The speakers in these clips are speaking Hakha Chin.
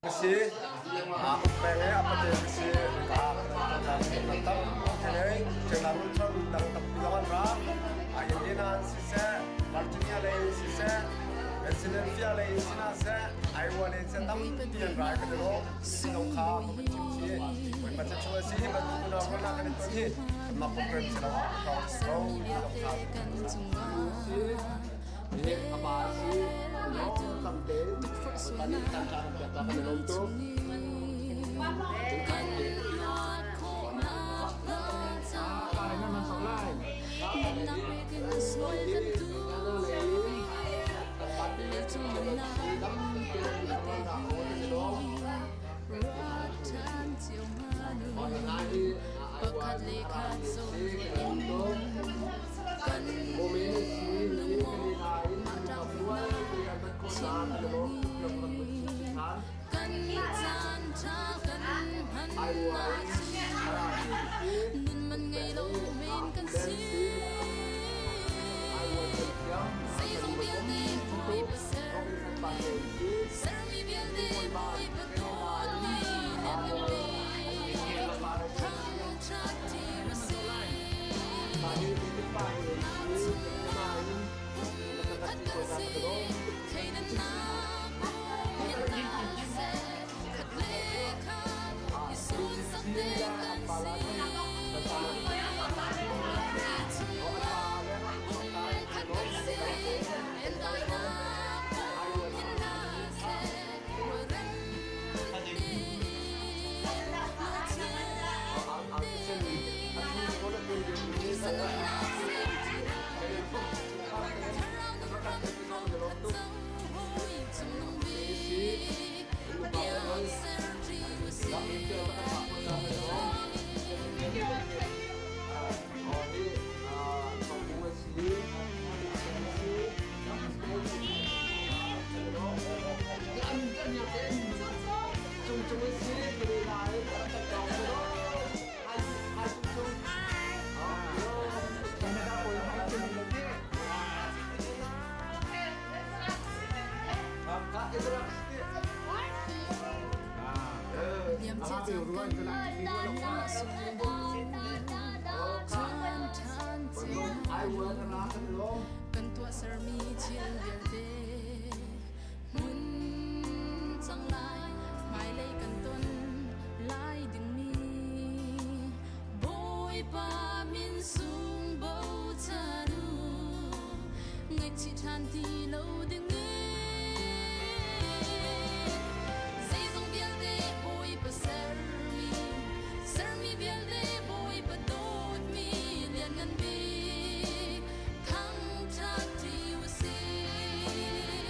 Ka si. Peng i a pate ka si. Ka tam China rulchon dang tampi zong an ra. Indiana an siseh, Virginia lei in siseh, Pennsylvania lei in sina seh, Iowa lei in seh tampi an ra ka ti lo. Cuti zong kha ka van chim chih. Bawipa cu chu a si hi bantuk unau rualnak kan i ton hi kanmah program si lo ah ka thawng si ko ti zong kha si. A pa si. No, tamte. Bawipa nih caan ṭha kan pek kan i lawm tuk. Pakhat le khat zawn kan Kan caan ṭha kan hman ahcun nun man ngei lo men kan si. Zeizong vialte Bawipa sermi, sermi vialte Bawipa dawtmi lianngan bik thangṭhat ti a si. Khat kan si, thleidannak khat le khat i sunsak ding kan si. Khat kan si, entainak um hin hna seh, rualrem tein lungthin Cung cung in si, Kan tuahsermi thil vialte hmun cang lai hmailei kan ton lai dingmi Bawipa min sung bochan u ngaihchih ṭhan ti lo dingin zeizong vialte Bawipa sermi sermi vialte Bawipa dawtmi lianngan bik thangṭhat ti u sih.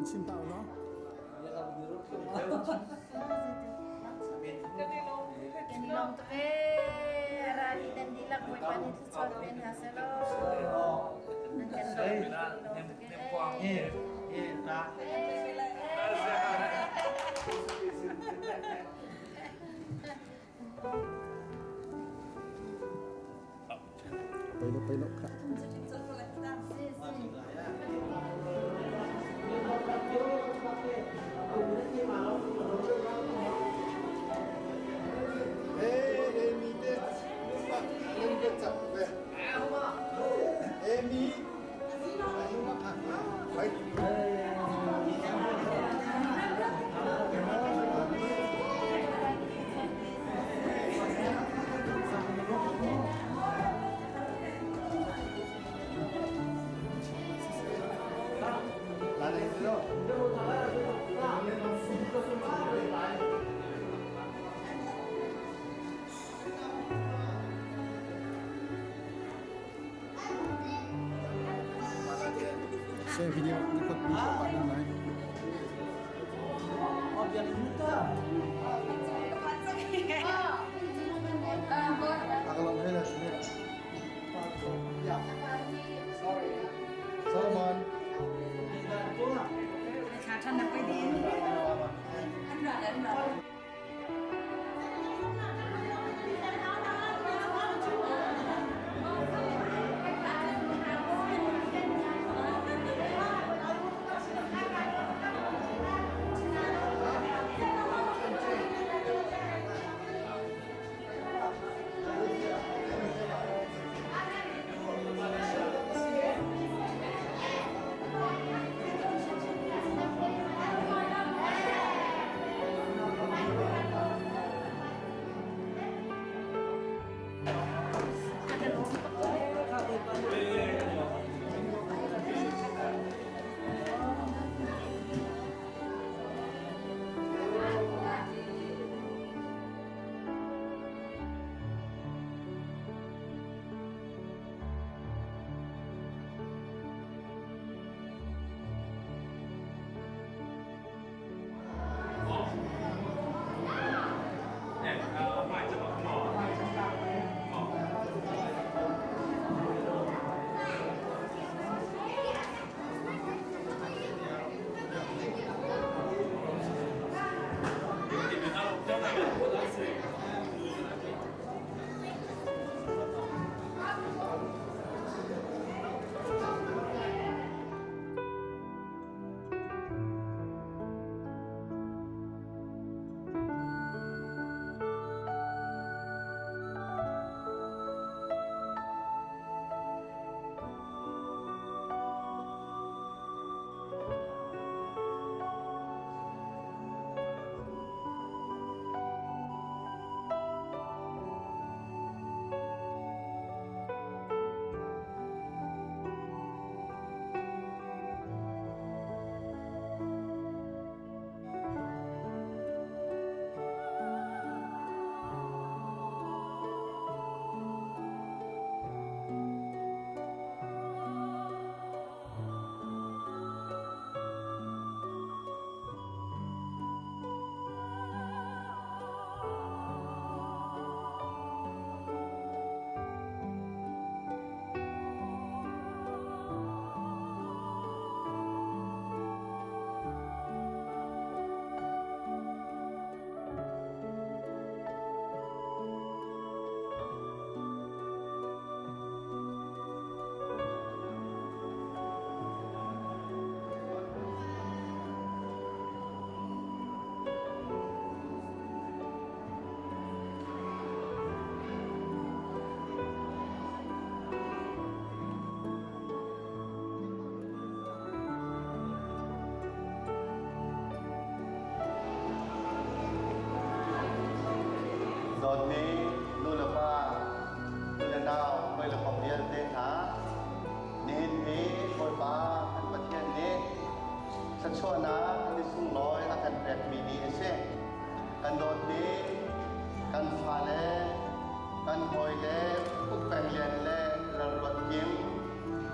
Chim ta law. Kan i lawm tuk ee. Rali nan dihlak Bawipa nih thluachuah pe hna seh law. Nan kan lawm tuk ee. Pailo pailo kha. Amy, Share video record mi pa nan lai. Akalong hela sini. Solomon. Dawtmi nulepa, nulenau, hawi le kom vialte hna, nihin hi Bawipa kan Pathian nih thluachuahnak an i sunglawi a kan pekmi ni a si. Kan dawtmi kan fale, kan hawile, Ukpeng Lian le Lalruat Kim,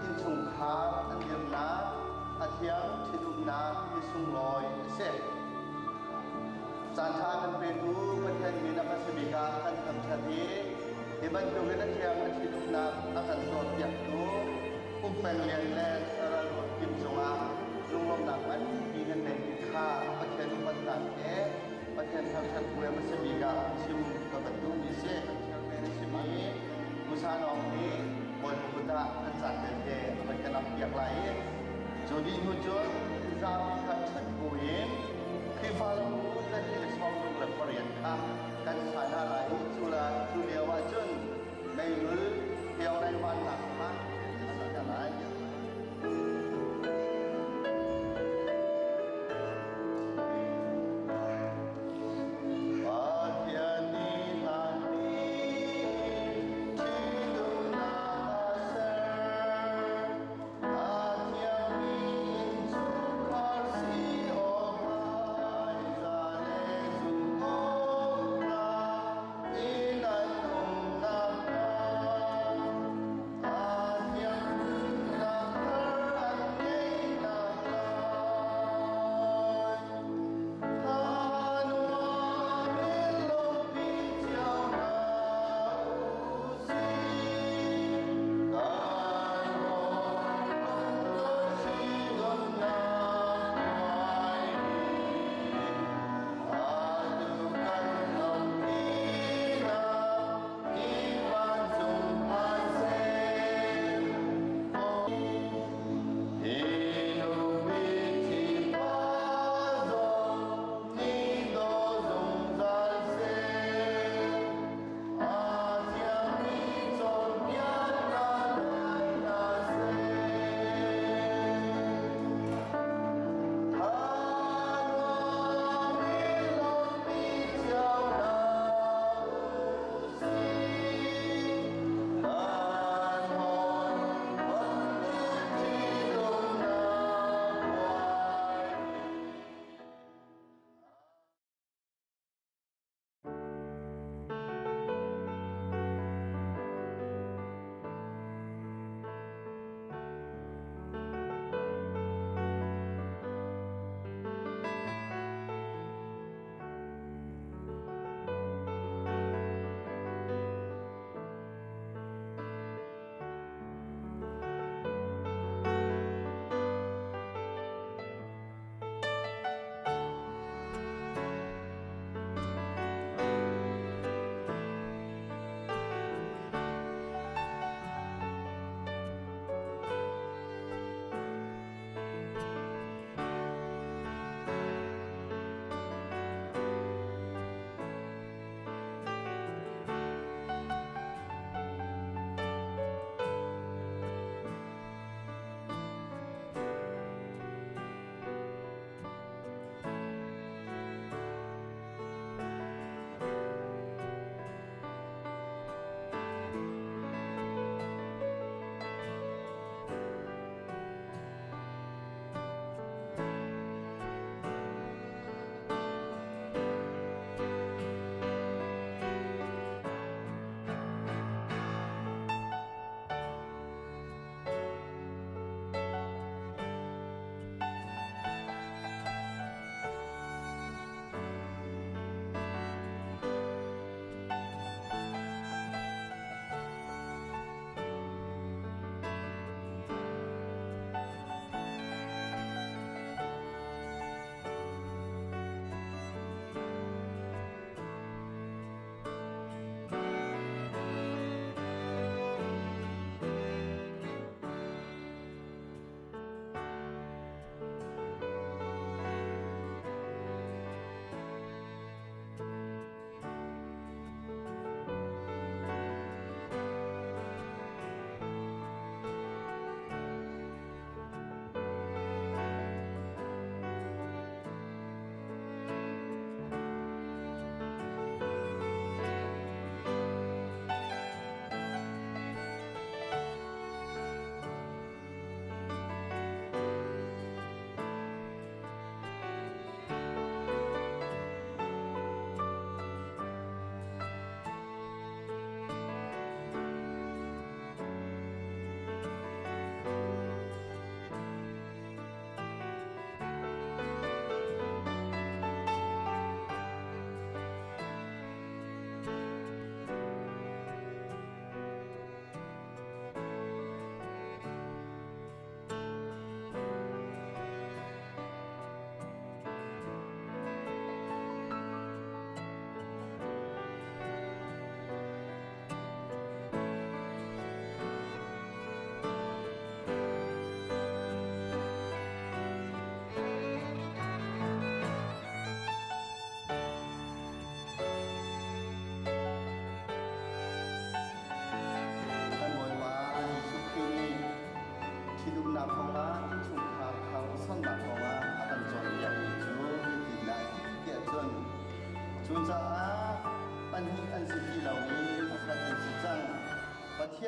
innchungkhar an dirnak a thiang ṭhitumnak ṭhitumnak ni sunglawi a si. Caanṭha kan petu Pathian min a hmasa bik ah kan thangṭhat i hi bantukin a thiang a ṭhitumnak a kan cawnpiaktu Uk Peng Lian le Ral Ruat Kim cungah lunglawmhnak nganpi kan ngeihmi kha Pathian upatnak he Pathian thangṭhat bu he hmasa bik ah chim ka van duhmi si. Chairman a simi Musa Nawng nih Bawipa kut ah an caan vialte a van kan ampiak lai i cu dih hnu cun zapi kha ṭhut buin Khrihfa lambu 268 kha kan sa hna lai i cu la cu lio ah cun meilul hliau vannak kha kan sa hna lai. Pathian nih hlanmi ṭhitumnak a ser. A thiangmi innchungkhar si awk hmaiza le zumh awknak in an um nakhnga. A thiang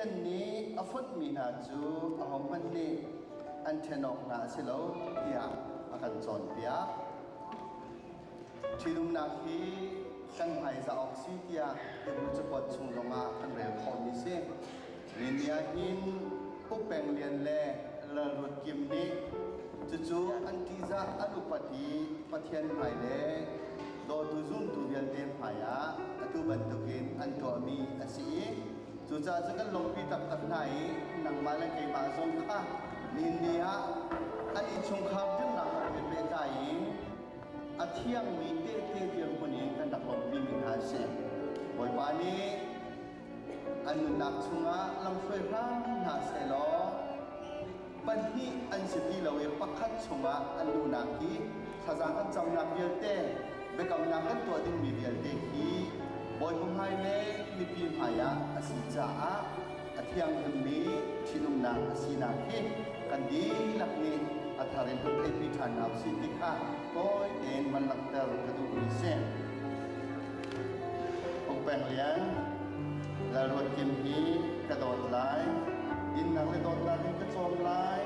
Pathian nih a fonhmi hna cu ahohmanh nih an ṭhen awk hna a si lo tiah a kan cawnpiak. Ṭhitumnak hi kan hmaizah awk si tiah Hebru cakuat chung zongah kan rel khawhmi si. Nihin ah hin Uk Peng Lian le Lal Ruat Kim nih cucu an ṭihzah an upat i Pathian hmai le dawtu zumtu vialte hmaiah atu bantukin an tuahmi a si i cucaah cu kan lawmhpi taktak hna i nangmah le keimah zong kha nihin ni ah an innchungkhar dirnak kong he pehtlai in a thiangmi tehte dirhmun in kan rak lawmhpimi hna a si. Bawipa nih an nunnak chungah lamhruai hram hna sehlaw pahnih an si ti lo i pakhat chungah an luhnak hi thlaza kan camnak vialte biakamnak kan tuah dingmi vialte hi Bawipa hmai le mipi hmaiah a si caah a thianghlimmi ṭhitumnak a sinak hi kan dihlak nih a thar in kan theihpi ṭhan hna usih ti kha tawi tein van langhter ka duhmi si. Uk Peng Lian, Lal Ruat Kim hi ka dawt lai, dinnak le dawtnak in ka cawm lai,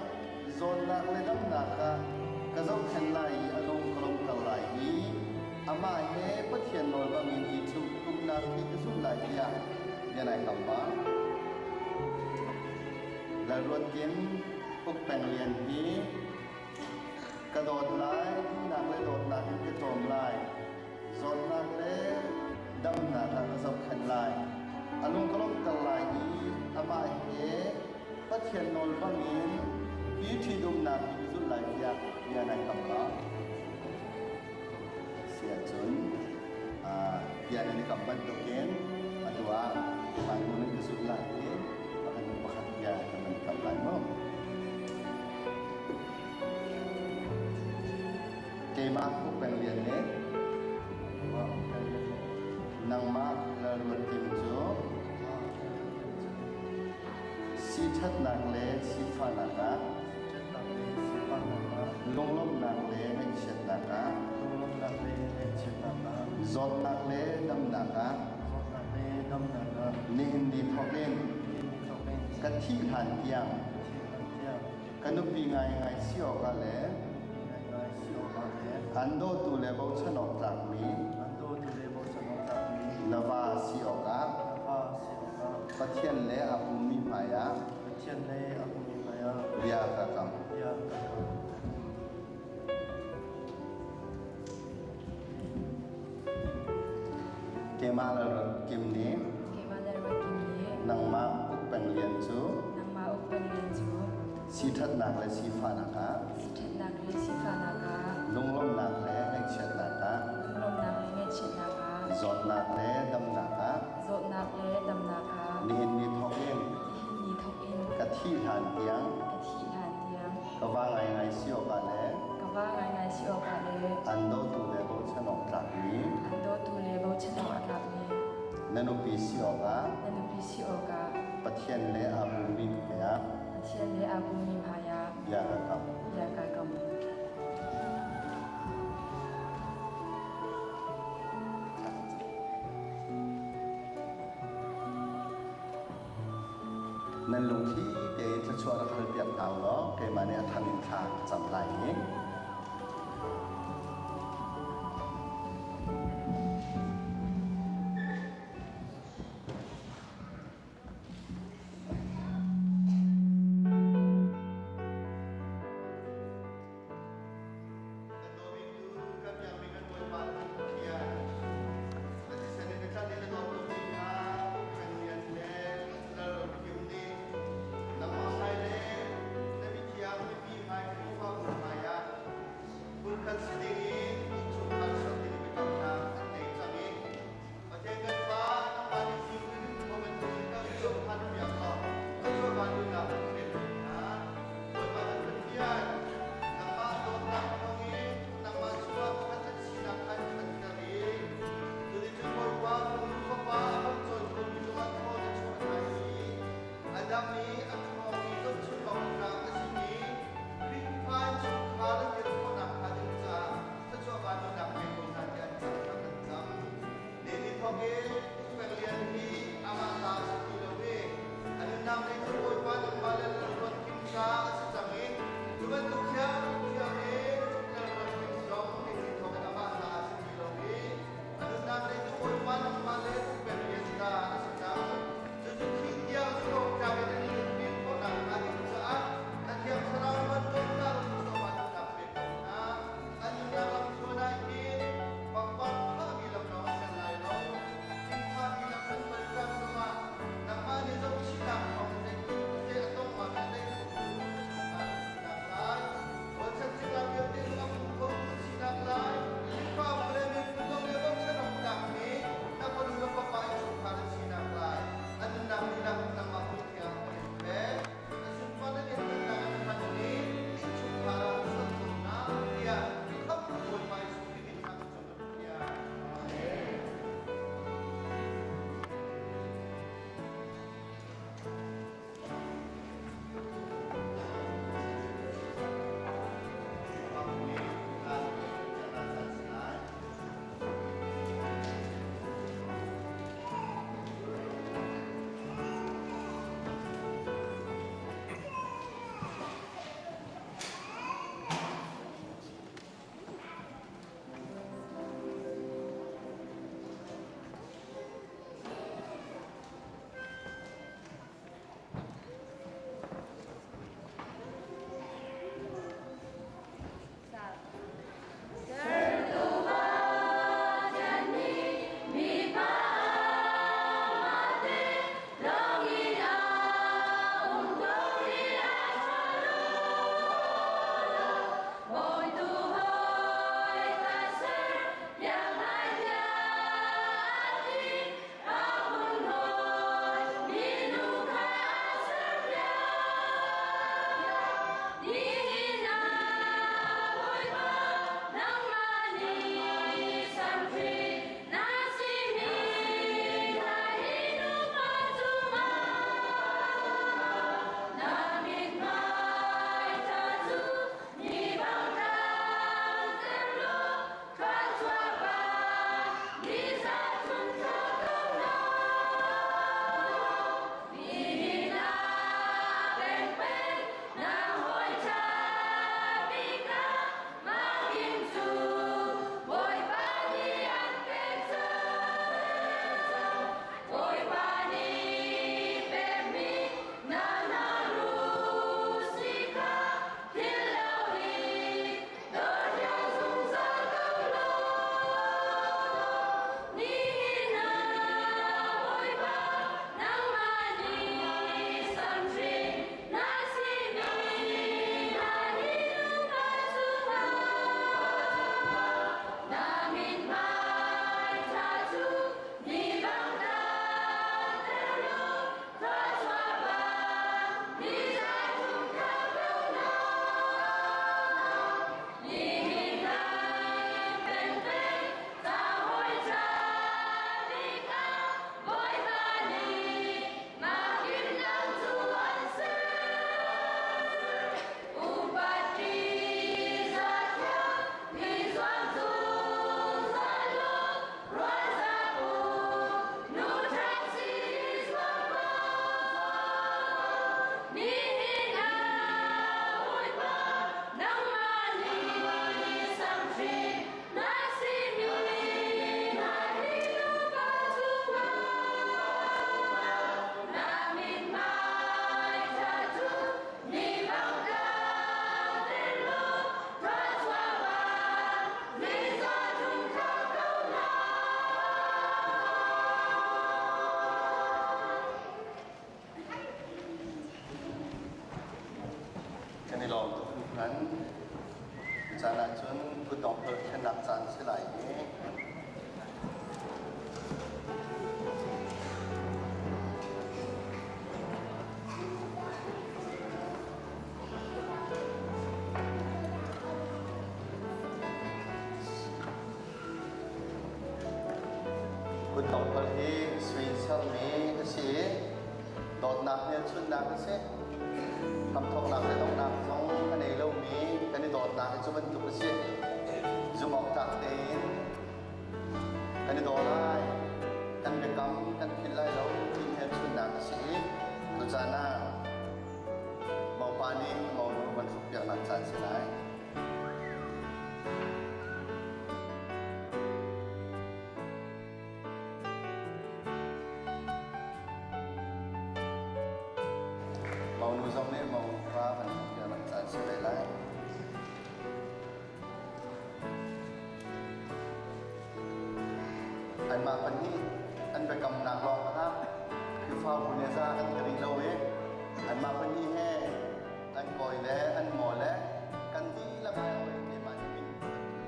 zawnnak le damnak ah ka zohkhenh lai i a lung ka lawmhter lai i amah he Pathian nawl bangin hi ṭhitumnak hi ka zulh lai tiah bia nai kam ba. Lal Ruat Kim, Uk Peng Lian hi ka dawt lai, dinnak le dawtnak in ka cawm lai, zawtnak le damnak ah ka zohkhenh lai. A lung ka lawmhter lai i amah he Pathian nawl bangin hi ṭhitumnak hi ka zulh lai tiah bia nai kam ba. Si ahcun bia nan i kam bantukin atu ah keimah nu nan ka zulh lai i pakhat hnu pakhat bia kan nan i kam lai mu. Keimah Uk Peng Lian nih nangmah Lal Ruat Kim cu siṭhatnak le sifahnak ah lunglawmhnak le ngaihchiatnak ah zawtnak le damnak ah nihin ni thawk in ka thih hlan tiang ka nupi ngaingai si awkah le an dawtu le bochan awk tlakmi na va si awkah Pathian le a pummi hmaiah bia ka kam. Keimah le Kim nih nangmah Uk Peng Lian cu siṭhatnak le sifahnak ah lunglawmhnak le ngaihchiatnak ah zawtnak le damnak ah nihin ni thawk in ka thih hlan tiang ka va ngaingai si awkah le an dawtu le bochan awk tlakmi na nupi si awkah Pathian le aa pummi hmaiah bia ka kam. Nan lungthli tein thluachuah rak halpiak hna u law keimah nih a thang in thla ka cam lai i Kan dawmi kan biakmi kan Bawipa kan Pathian, na thisen in na tlanh i na dawt tukmi kha kan lian le Lal Kim nih nangmah hmai le na mithiang mipi hmai kan Caan ahcun kutdong hlolh thlennak caan a si lai i Kutdong hlolh hi sui in sermi a si i dawtnak hmelchunhnak a si. Hramthawknak le donghnak zong a nei lomi kan i dawtnak hi cu bantuk a si. Zumhawktlak tein kan i daw lai, kan biakam kan philh lai lo ti hmelchunhnak a si i tucaan ah mopa nih monu van hrukpiaknak caan si lai. Monu zong nih mopa van hrukpiaknak caan si ve lai. Anmah pahnih an biakamnak lawng kha Khrihfabu nih za kan ti rih lo i anmah pahnih he an kawi le an maw le kan dihlak ai oi keimah nih min kan thut mi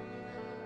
le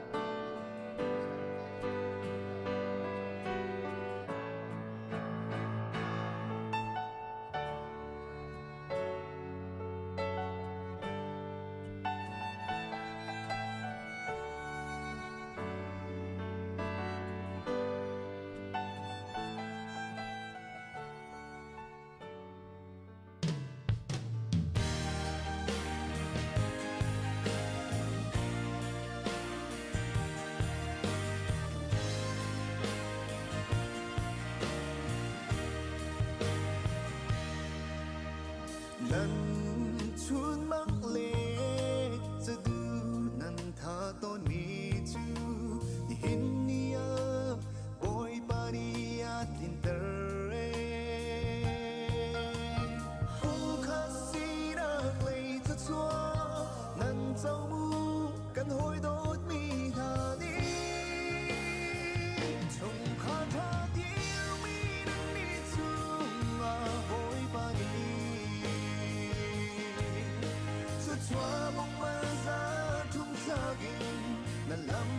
Nan chunmang le cadu nan tha tawnmi cu nihin ni ah Bawipa nih a tlinter Pumkhat sinak lei thluachuah nan co mu kan hawi dawtmi hna nih chungkhar ṭha dirmi nan nih cungah Bawipa nih thluachuah mong za thum thlak in na lam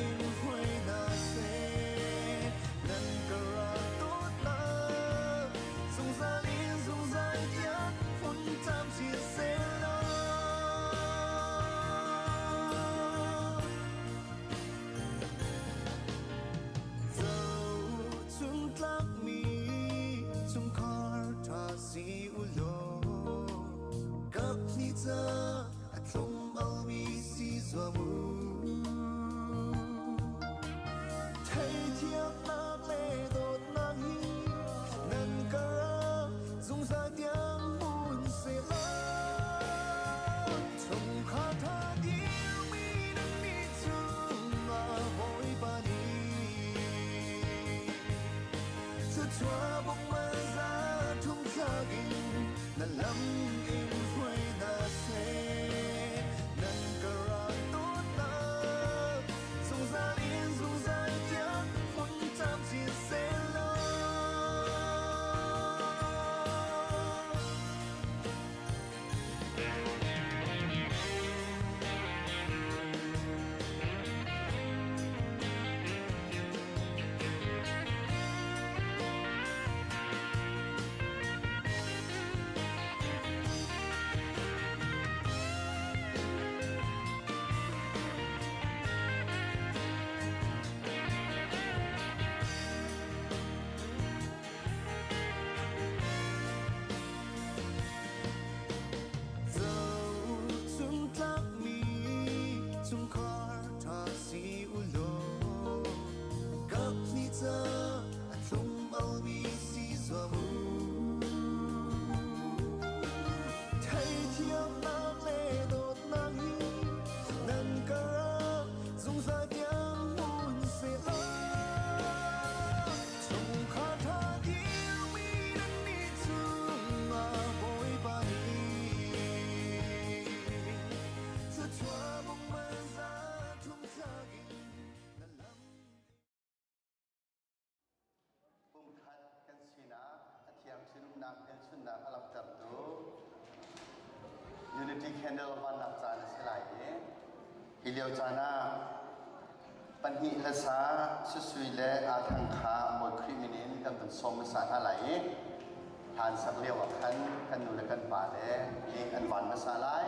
in hruai hna seh nan ka rak dawtnak zungzal in zungzal tiang hmun camcin sehlaw. Zohchuntlakmi chungkhar ṭha si u law kaphnih ca a thlum almi si zuam u. Theithiamnak le dawtnak hi nan karah zungzal tiang hmun sehla. Chungkhar ṭha dirmi nan nih cungah Bawipa nih thluachuah bawmh za thum thlak in na lam in hruai hna seh. Nan ka rak dawtnak zungzal in zungzal tiang hmun camcin sehlaw. Zohchuntlakmi chungkhar ṭha si u law kaphnih ca a thlum almi si zuam u. Theithiamnak le dawtnak hi nan karah zungzal tiang hmun sehla. Chungkhar ṭha dirmi nan nih cungah Bawipa nih thluachuah bawmh za thum thlak in na lam Pumkhat kan sinak a thiang sinumnak hmelchunhnak a langhtertu Unity Candle vannak caan a si lai i Hi lio caan ah pahnih hlasa Susui le Aa Thang kha Bawi Khrih min in kan van sawm hmasa hna lai i hlan sak lio ah khan kan nu le kan pa le nih an van hmasa lai.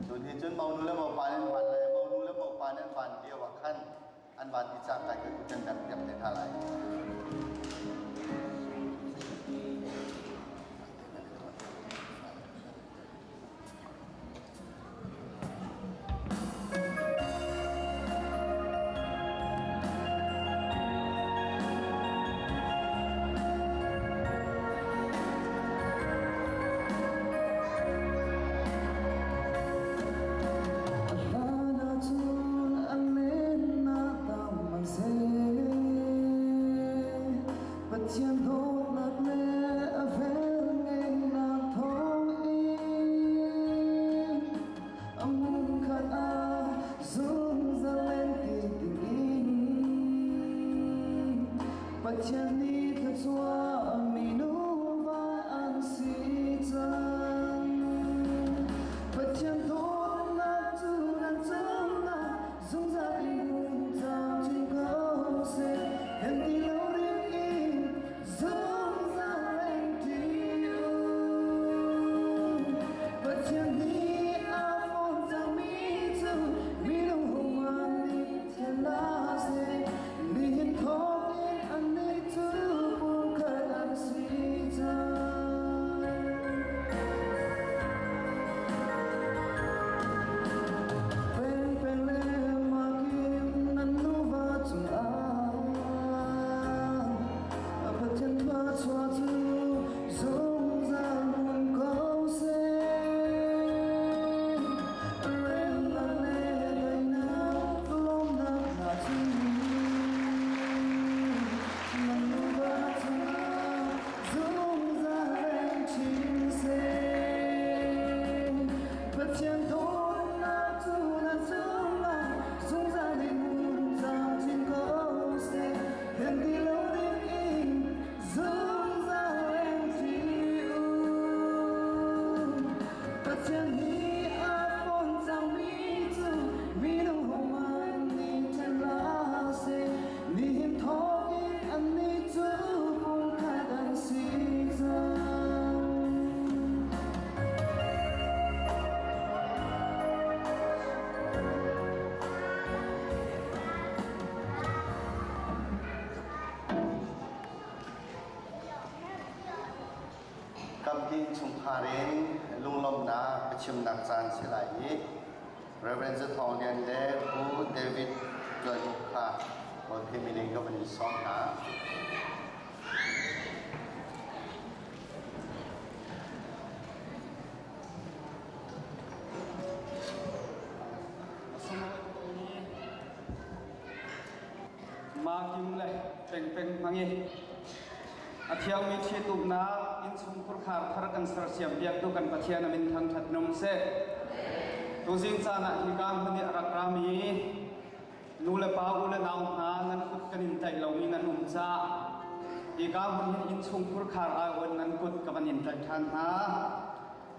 Cu ni cun monu le mopa nih an van lai. Monu le mopa nih an van lio ah khan an van i cang kai kan kan dang piak te hna lai. Pathian dawtnak le a velngeihnak thawngin a hmunkhat ah zungzal in ti dingin Pathian nih thluachuah minuva an si cang. Pathian dawtnak cu nan cungah zungzal in camcin ko seh. Kan ti lo ding in zungzal in ti u. Pathian nih a fawn cangmi cu minung human nih thian hna seh. Nihin thawk in annih cu pumkhat an si cang. Pengpeng le makin nan nuva cungah Pathian thluachuah cu zungzal hmun ko seh. Remnak le daihnak lawmnak hna cu nan nuva cungah zungzal in chin seh. Pathian dawtnak cu nan cungah zungzal in camcin ko seh. Then ti lo ding in zungzal in ti u. Pathian nih a fawn cangmi cu minung hohmanh nih ṭhen hlah seh. Nihin thawk in annih cu pumkhat an si cang. Kamhnih chungkhar in lunglawmhnak biachimnak caan si lai i Reverend Za Thawng Lian le Pu David Tuan Uk kha Bawi min in ka van in sawm hna. Makim le pengpeng hmangi a thiangmi ṭhitumnak innchungkhur khar thar kan sersiam piaktu kan Pathian a min thangṭhat nung seh. Tuzing caan ah hika hmun i a rak rami nu le pa u le nau hna nan kut kan in tlaih lomi nan um caah hika hmun hin innchungkhur khar aiawh nan kut ka van in tlaih ṭhan hna.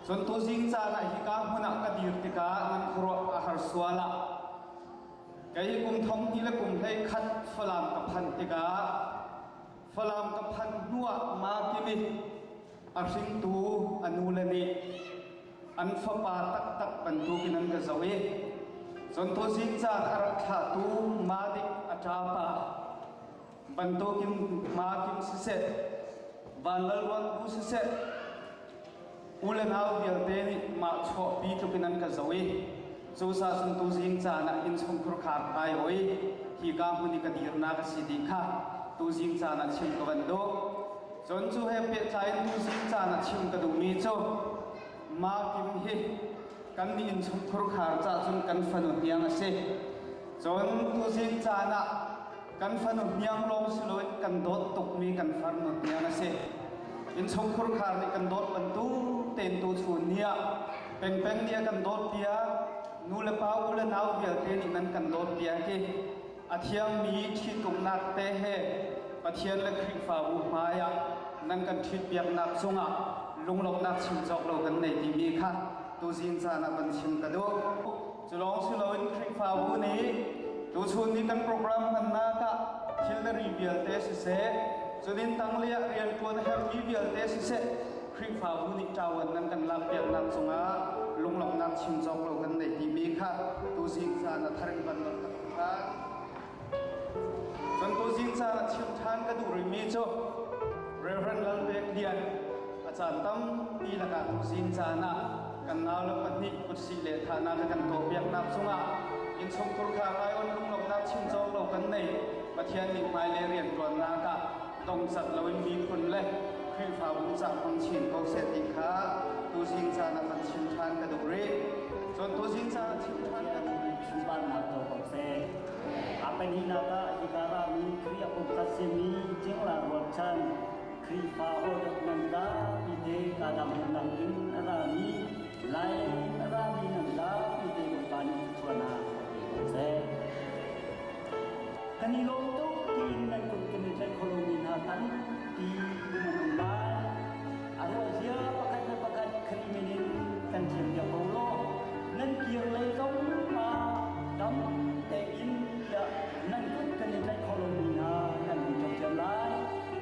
Cun tuzing caan ah hika hmun ah ka dir tikah nan khuaruah a har sual ah Kei kum thong hnih le kum hlei khat Falam ka phanh tikah Falam ka phanh hnuah Makimi a hringtu a nule nih an fapa taktak bantukin an ka zoh i cun tuzing caan a rak thlahtu Madik a ṭapa bantukin Makim siseh Vanlalruan bu siseh U le nau vialte nih mah chuahpi tluk in an ka zoh i cusa cun tuzing caan ah innchungkhur khar kai oi hika hmun i ka dirnak a si ti kha tuzing caan ah chim ka van duh. Cun cu he pehtlai in tuzing caan ah chim ka duhmi cu Makim hi kan nih innchungkhur khar cah cun kan fanu hniang a si. Cun tuzing caan ah kan fanu hniang lawng si loin kan dawt tukmi kan farnu hniang a si. Innchungkhur khar nih kan dawt bantuk tein tu chun ni ah pengpeng nih a kan dawt piak, nu le pa u le nau vialte nih nan kan dawt piak i a thiangmi ṭhitumnak te he Pathian le Khrihfabu hmai ah nan kan ṭhitpiaknak cungah lunglawmhnak chim cawk lo kan nei timi kha tuzing caan ah van chim ka duh. Cu lawng si loin Khrihfa Khrihfabu nih tuchun ni kan program hmannak ah thilri vialte siseh, cunin tanglei ah rianṭuan herhmi vialte siseh, Khrihfabu nih ṭawan nan kan lakpiaknak cungah lunglawmhnak chim cawk lo kan nei timi kha tuzing caan a thar in van nawl ka duh ṭhan. Cun tuzing caan a chim ṭhan ka duh rihmi cu Reverend Lalpek Lian a caan tampi lakah tuzing caan ah kan naule pahnih kutsih le thahnak a kan tuahpiaknak cungah innchungkhur kha aion lunglawmhnak chim cawk lo kan nei. Pathian nih hmailei rianṭuannak ah dongcat loin miphun le Khrihfabu cah hmang chin ko seh ti kha tuzing caan ah van chim ṭhan ka duh rih. Cun tuzing caan ah chim ṭhan ka duh rih. Sunparnak co ko seh. A pahnihnak ah hika rami Khrih a pumkhat simi Cingla rualchan Khrihfa hawi nan zapi te kadang dang in a rami Lai in a rami nan zapi te Bawipa nih thluachuahnak pe ko seh. Kan i lawm tuk tiin nan kut kan i tlaih kho lomi hna tampi nan um lai. A ruahzia pakhat le pakhat Khrih min in kan thiampiak ko law nan kir lei zong ah dam tein tiah nan kut kan i tlaih kho lomi hna nan um ṭhiamṭhiam lai.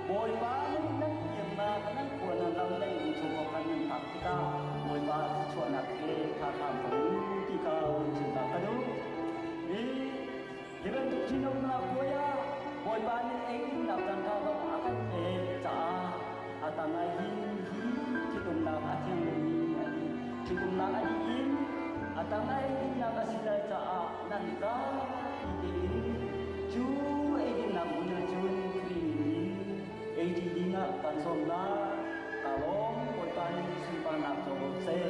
Bawipa nih nan kirnak nan khua nan ram nan inn chung khan nan phak tikah Bawipa thluachuahnak he tha hram ko u ti kha hun chim ta ka duh. Hi Hi bantuk ṭhitumnak puai ah Bawipa nih eidinnak caan ṭha zong a kan pek caah a tangah hin hi ṭhitumnak a thianghlimmi a dih. Ṭhitumnak a dih in a tangah eidinnak a si lai caah nan zapi tein cu eidinnak hmun ah cun Khrih min in ei ṭi dingah kan sawm lai. Ka lawm Bawipa nih sunparnak co ko seh.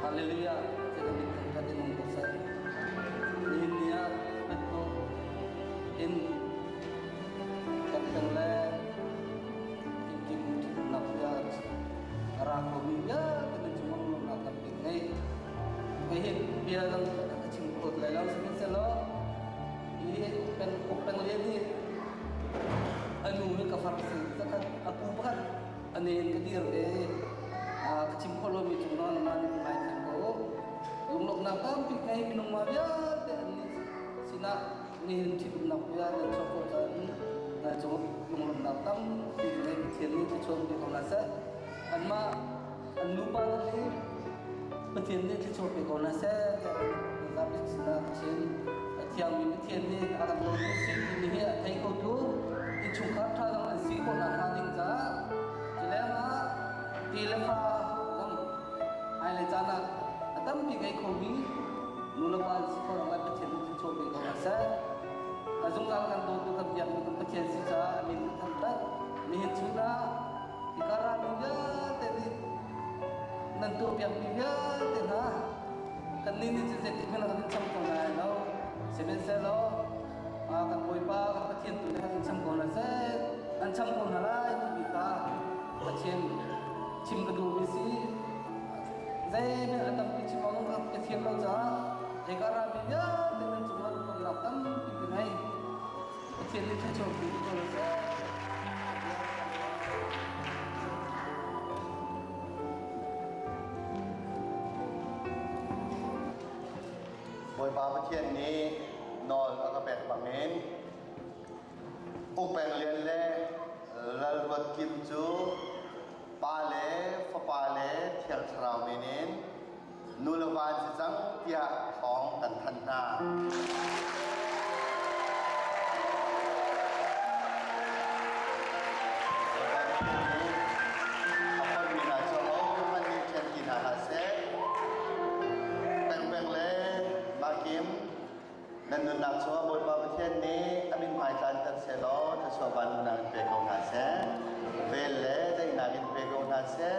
Hallelujah. Kita min thangthat in um ko seh. Nihin ni ah Petro in kan peng le kimkim ṭhutnak bia a ra khomi vialte nan cung lawmnak tampi ngei. Hihi bia dang ka chim kho lai lo sihmanhsehlaw hi peng uk peng lian hi a nu hi ka far si zakhat a pu pakhat a nen ka dir ve ka chim kho lomi cung nawn ma nih ngai thiam ko lunglawmhnak tampi ngei minung ma vialte an nih sinah nihin ṭhitumnak bia nan chuah khawh caan nai cung lunglawmhnak tampi ngei Pathian nih thluachuah pe ko hna seh anmah an nupa nih Pathian nih thluachuah pe ko hna seh tiah zapi sinah ka chim. A thiangmi Pathian nih a kan dawtu si timi hi a thei khotu innchungkhar ṭha dang an si khawh nakhnga ding caah cu lengah ti le fa zong hmailei caan ah a tampi ngei khomi nu le pa an si khawh nakhnga Pathian nih thluachuah pe ko hna seh. A zungzal kan dawtu kan biakmi kan Pathian si caah a min kan thangṭhat. Nihin chun ah Hika rami vialte nih nan tuahpiakmi vialte hna kannih nih cun zeitik hmanh ah kan in cham ko lai lo. Sihmanhsehlaw kan Bawipa kan Pathian tu nih kan in cham ko hna seh, an cham ko hna lai timi kha Pathian chim ka duhmi si. Zeihmanh a tampi chim awk ka thiam lo caah hika rami vialte nan cungah lunglawmhnak tampi ka ngei. Pathian nih thluachuah pe ko hna seh. Bawipa Pathian nih nawl a ka pek bangin Uk Peng Lian le Lal Ruat Kim cu Pa le Fapa le Thiang Thlarau min in nu le va an si cang tiah thawng kan thanh hna. A fonmi hna cu ahohmanh nih ṭhen ti hna hlah seh. Pengpeng le Makim nan nunnak chungah Bawipa Pathian nih a mithmai tlanter seh law thluachuah vannak in pe ko hna seh. Vel le daihnak in pe ko hna seh.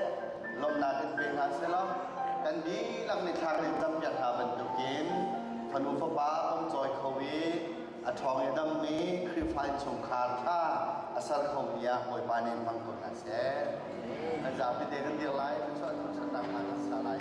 Lawmhnak in pe hna seh law kan dihlak nih thla kan in campiak hna bantukin fanu fapa pom cawi kho i a ṭhawng i dammi Khrihfa innchungkhar ṭha a ser khomi ah Bawipa nih hmang ko hna seh. Kan zapi te kan dir lai, thluachuah thangṭhatnak hna kan sa lai.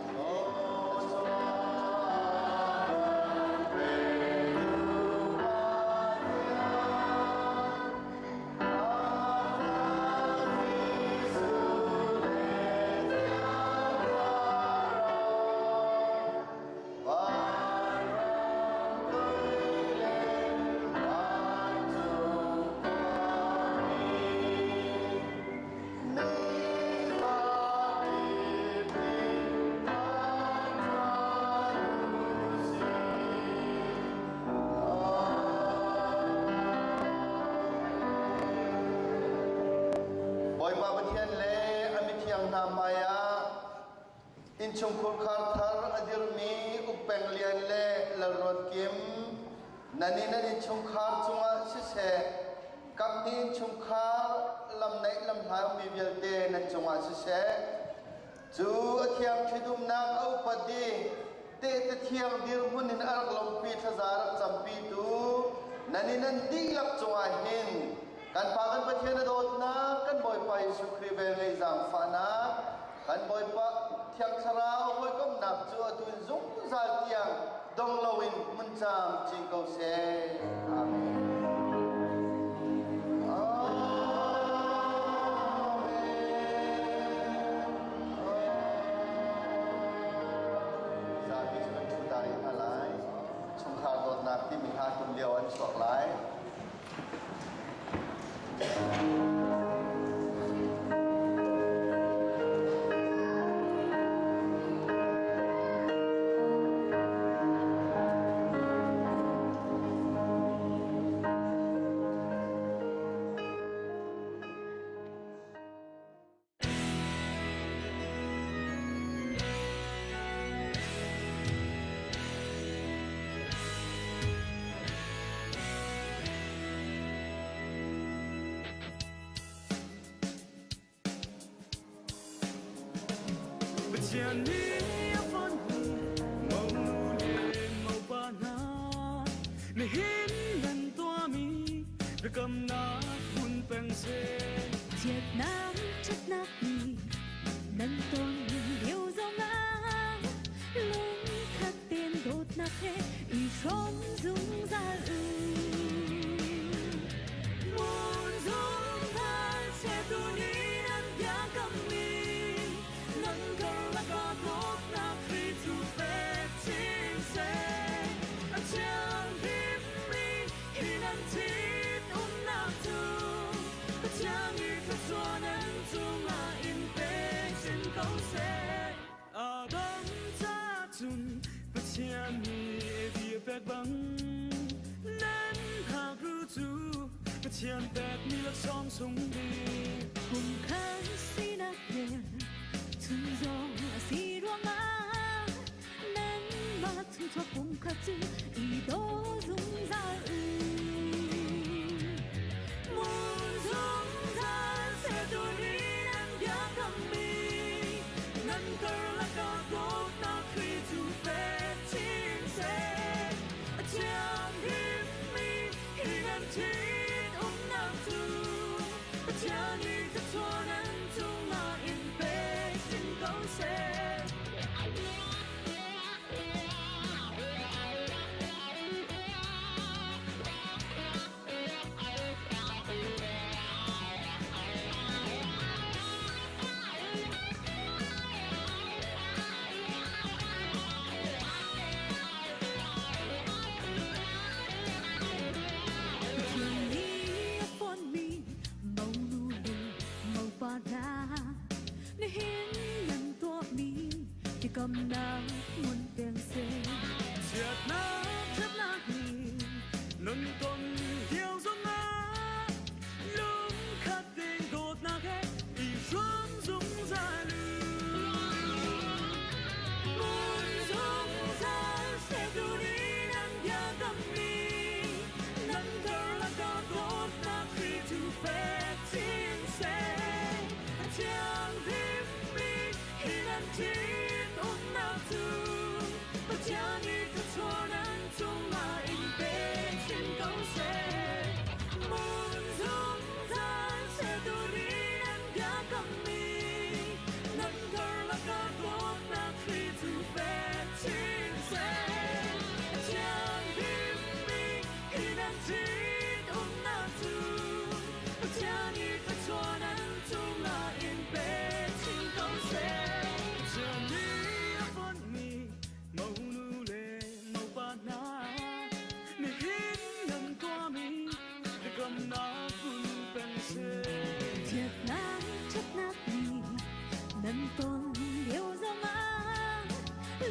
hna hmai ah innchungkhur khar thar a dirmi Ukpeng Lian le Lalruat Kim nan i nan innchungkhar cungah siseh kaphnih innchungkhar lamnaih lamhlai ummi vialte nan cungah siseh cu a thiang ṭhitumnak a upat i tehte thiang dirhmun in a rak lawmhpi thlaza rak campitu nan i nan dihlak cungah hin kan Pa kan Pathian a dawtnak kan Bawipa Jesuh Khrih velngeih zaangfahnak kan Bawipa Thiang Thlarau hawikomhnak cu atu in zungzal tiang dong loin hmun camcin ko seh. Amen. Zapi cu kan ṭhu ta rih hna lai. Chungkhar dawtnak timi hla tum lio an chuak lai. Pathian nih a fonhmi monu le mopa hna nihin nan tuahmi biakamnak hun peng seh. Chiatnak ṭhatnak nih nan ton lio zongah lungkhat tein dawtnak he i hrawm zungzal u. Mun zungzal seh tuni nan biakammi nan karlak ah dawtnak Khrih cu fek chin seh. A thianghlimmi hi nan ṭhitumnak cu Pathian i thluachuah nan cungah in pe sin ko seh. Adam ca cun Pathian nih bia pek bang nan hngakru cu Pathian pekmi laksawng sung bik. Kum khan sinak vel chung zong a si ruangah nanmah chungchuak pum kha cu i daw zungzal u. Mun zungzal seh tuni nan biakammi nan karlak ah dawtnak Khrih cu fek chin seh. A thianghlimmi hi nan ṭhitumnak cu Pathian i thluachuah nan cungah in pe sin ko seh. Pathian nih a fonhmi monu le mopa hna nihin nan tuahmi biakamnak ngun peng seh. Chiatnak ṭhatnak nih nun ton lio zongah lungkhat tein dawtnak he i hrawm zungzal u. Mun zungzal seh tuni nan biakammi nan karlak ah dawtnak Khrih cu fek chin seh. A thianghlimmi hi nan ṭhitumnak cu Pathian i thluachuah nan cungah in pe chin ko seh. Mun zungzal seh tuni nan biakammi nan karlak ah dawtnak Khrih cu fek chin seh. A thianghlimmi hi nan ṭhitumnak cu Pathian i thluachuah nan cungah in pe chin ko seh. Pathian nih a fonhmi monu le mopa hna nihin nan tuahmi biakamnak kun peng seh. Chiatnak ṭhatnak nih nan ton lio zongah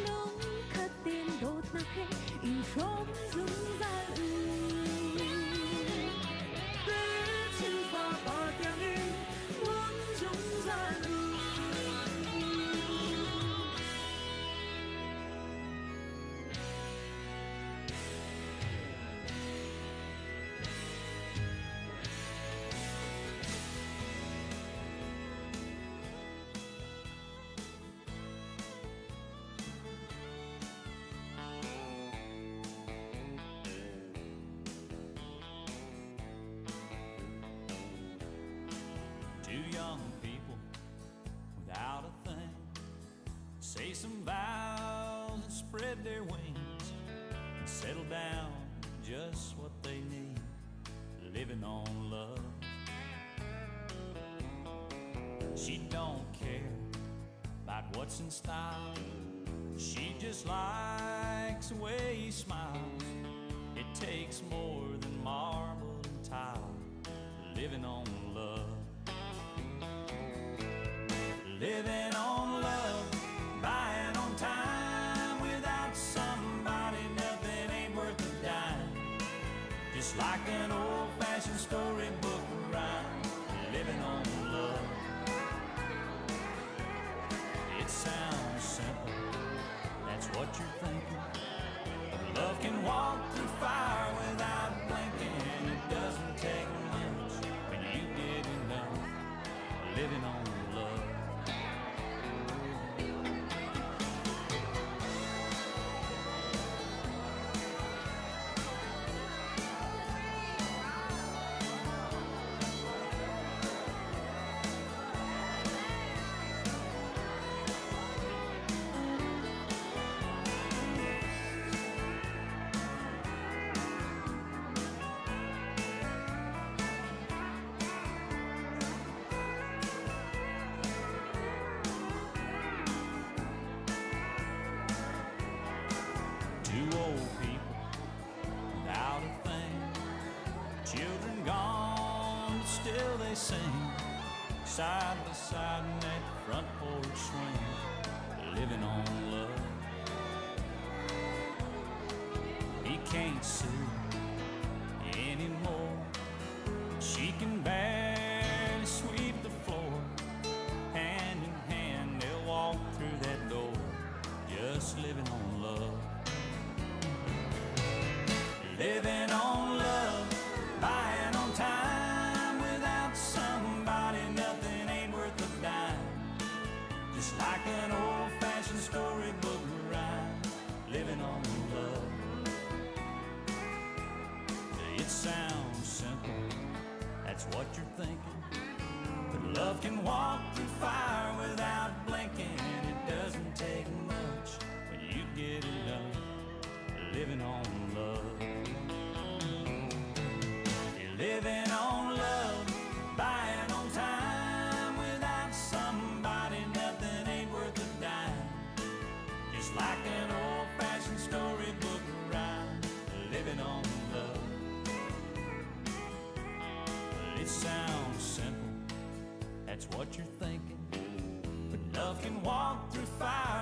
lungkhat tein dawtnak he i hrawm zungzal u. Living on love. She don't care about what's in style. She just likes the way he smiles. It takes more than marble and tile. Living on love. Living on love, buying on time. Without somebody, nothing ain't worth a dime. Just like an old fashioned storybook rhyme. Living on love. It sounds simple, that's what you're thinking. But love can walk through fire without blinking. It doesn't take much when you get enough. Living on love. Two old people without a thing. Children gone, but still they sing. Side by side in that front porch swing, living on love. He can't see anymore. She can barely sweep the floor. Hand in hand, they'll walk through that door, just living on love. Living on love, buying on time. Without somebody, nothing ain't worth a dime. Just like an old fashioned storybook rhyme, living on love. It sounds simple, that's what you're thinking. But love can walk through fire without blinking. It doesn't take much when you get enough living on love. You're living on love, buying on time. Without somebody, nothing ain't worth a dime. Just like an old fashioned storybook rhyme, living on love. It sounds simple, that's what you're thinking. But love can walk through fire.